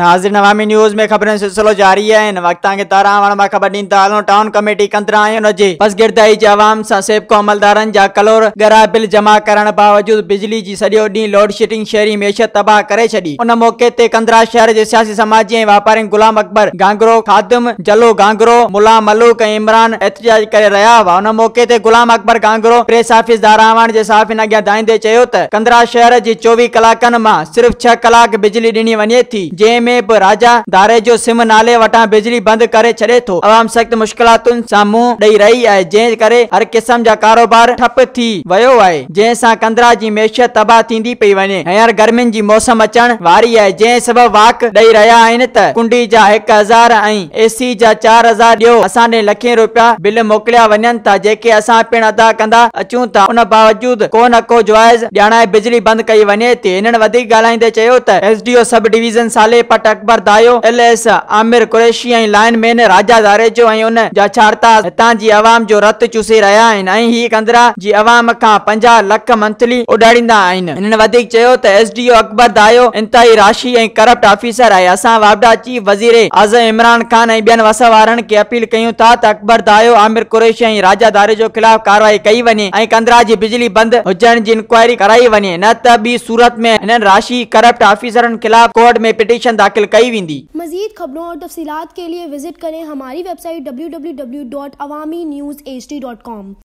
ناظرين عوامي نيوز ۾ خبرن جو سلسلو جاري آهي هن وقت توهان کي تاران مان خبر ڏيندا هلون ٽائون ڪميٽي ڪنڌرا ۽ ان جي پسگردائي جي عوام سان سيپڪو عملدارن جا ڪلور ڳرا بل جمع ڪرائڻ باوجود بجلي جي سڄو ڏينهن لوڊشيڊنگ شهري معيشت تباهه ڪري ڇڏي ان موقعي تي ڪنڌرا شهر جي سياسي سماجي ۽ واپارين غلام اڪبر گهانگهرو خادم جلو گهانگهرو ملا ملوڪ ۽ عمران احتجاج ڪري رهيا هئا ان موقعي تي غلام اڪبر گهانگهرو پريس آفيس ڌاراواڻ جي صحافين اڳيان دانهيندي چيو ته ڪنڌرا شهر جي 24 ڪلاڪن مان صرف ڇهه ڪلاڪ بجلي ڏني وڃي ٿي، جنهن ۾ به راجا ڌاريجو سم نالي وٽان بجلي بند ڪري ڇڏي ٿو، عوام سخت مشڪلاتن سان منهن ڏئي رهي آهي، جنهن ڪري هر قسم جا ڪاروبار ٺپ ٿي ويو آهي، جنهن سان ڪنڌرا جي معيشت تباهه ٿيندي پئي وڃي، هينئر گرمين جي موسم اچڻ واري آهي، جنهن سبب واڪ ڏئي رهيا آهن ته ڪنڊي جا 1000 ۽ اي سي جا 4000 ڏيو، اسان ڏي لکين روپيا بل موڪليا وڃن ٿا، جيڪي اسان پڻ ادا ڪندا اچون ٿا، ان باوجود ڪو نه ڪو جواز ڄاڻائي بجلي بند ڪئي وڃي ٿي. هنن وڌيڪ ڳالهائيندي چيو ته S D O sub division Saleh Pat Akbar Dayo, L S Amir Qureshi ۽ lineman Raja Dharejo ۽ ان جا ڇاڙتا هتان جي عوام جو رت چوسي رهيا آهن ۽ هي ڪنڌرا جي عوام کان 50 لک منٿلي اڏاڙيندا آهن. هنن وڌيڪ چيو ته S D O Akbar Dayo انتهائي راشي ۽ ڪرپٽ آفيسر آهي، اسان واپڊا چيف وزير اعظم عمران خان ۽ ٻين وس وارن کي اپيل ڪيون ٿا ته اڪبر دايو، عامر قريشي ۽ راجا ڌاريجو خلاف ڪارروائي ڪئي وڃي ۽ ڪنڌرا جي بجلي بند هجڻ جي انڪوائري ڪرائي وڃي نه ته ٻي صورت ۾ هنن راشي ڪرپٽ آفيسرن خلاف ڪورٽ ۾ پٽيشن داخل ڪئي ويندي. مزيد خبرون اور تفصيلات کے لئے وزٽ کریں ہماری ویب سائٹ www.awamiNewsHD.com.